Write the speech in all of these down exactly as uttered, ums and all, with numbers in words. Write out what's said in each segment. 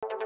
Ngeni,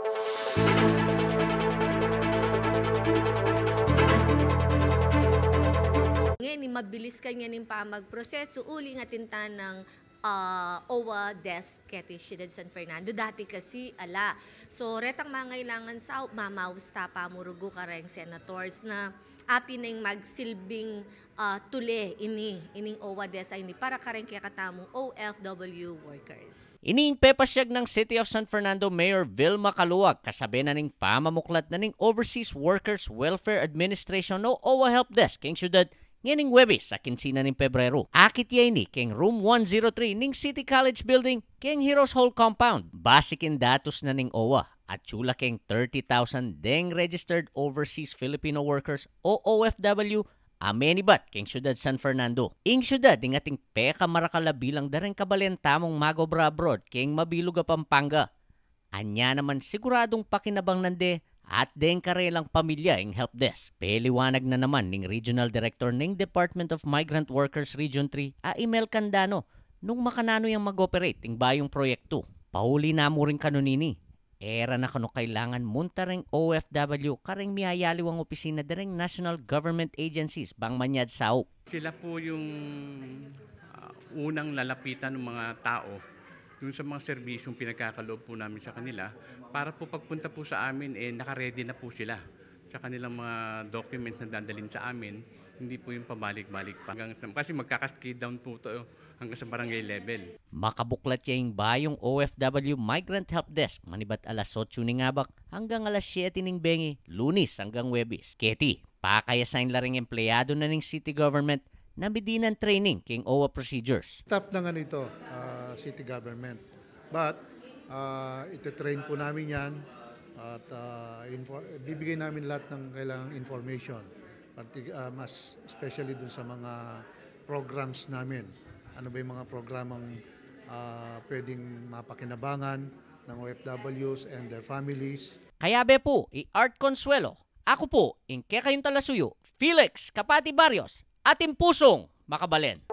mabilis kanyan ing pamagprosesu, uli ning atin tang, ah, OWWA desk keti Ciudad San Fernando. Dati kasi ala. So, retang mangailangan saup, mamaus ta pamurugu kareng senators na apin neng magsilbing, ah, tule ini, ining OWWA desk a ini para kareng kekatamung O F W workers. Ini ing pepasyag nang City of San Fernando Mayor Vilma Caluag kasabe na ning pamamuklat na ning Overseas Workers Welfare Administration o OWWA Help Desk keng syudad ngening Huwebes a kinse na ning Pebreru. Akit ya ini keng Room one zero three ning City College Building keng Heroes Hall Compound. Base king datus na ning OWWA, atiu la keng thirty thousand deng registered overseas Filipino workers o O F W a menibat keng Syudad San Fernando. Ing syudad ing ating pekamarakal a bilang da reng kabalen tamung mag-obra abroad keng mabilug a Pampanga. Anya naman siguradung pakinabang na de at deng karelang pamilya ing help desk. Peliwanag na naman ning Regional Director ning Department of Migrant Workers Region three a Imel Candano nung makananu yang mag-operate ing bayung proyektu. Pauli na mu rin kanu nini, e ra na kanu kailangan munta reng O F W kareng miyayaliwang opisina da reng national government agencies bang manyad saup. Sila po yung, ah, unang lalapitan ng mga tao dun sa mga serbisyong pinagkakaloob po namin sa kanila para po pagpunta po sa amin, eh, naka-ready na po sila sa kanilang mga documents na dadalhin sa amin. Hindi po yung pabalik-balik pa. Hanggang, kasi magka-cascade down po to hanggang sa barangay level. Makabuklat ya ing bayung O F W Migrant Help Desk manibat alas otso ning abak hanggang alas siyete ning bengi, Lunes hanggang Huwebes. Keti, pakayasa la ring empleyado na ning city government na midinan training keng OWWA procedures. Staff na nga nito, ah, city government. But, ah, ite-train po namin yan at, ah, info-, bibigay namin lahat ng kailangang information. Parti-, ah, mas especially dun sa mga programs namin. Ano ba yung mga programang, ah, pwedeng mapakinabangan ng O F Ws and their families? Kayabe pu i Art Consuelo. Aku pu ing kekayung talasuyu, Felix Kapati Barrios, atin pusung makabalen.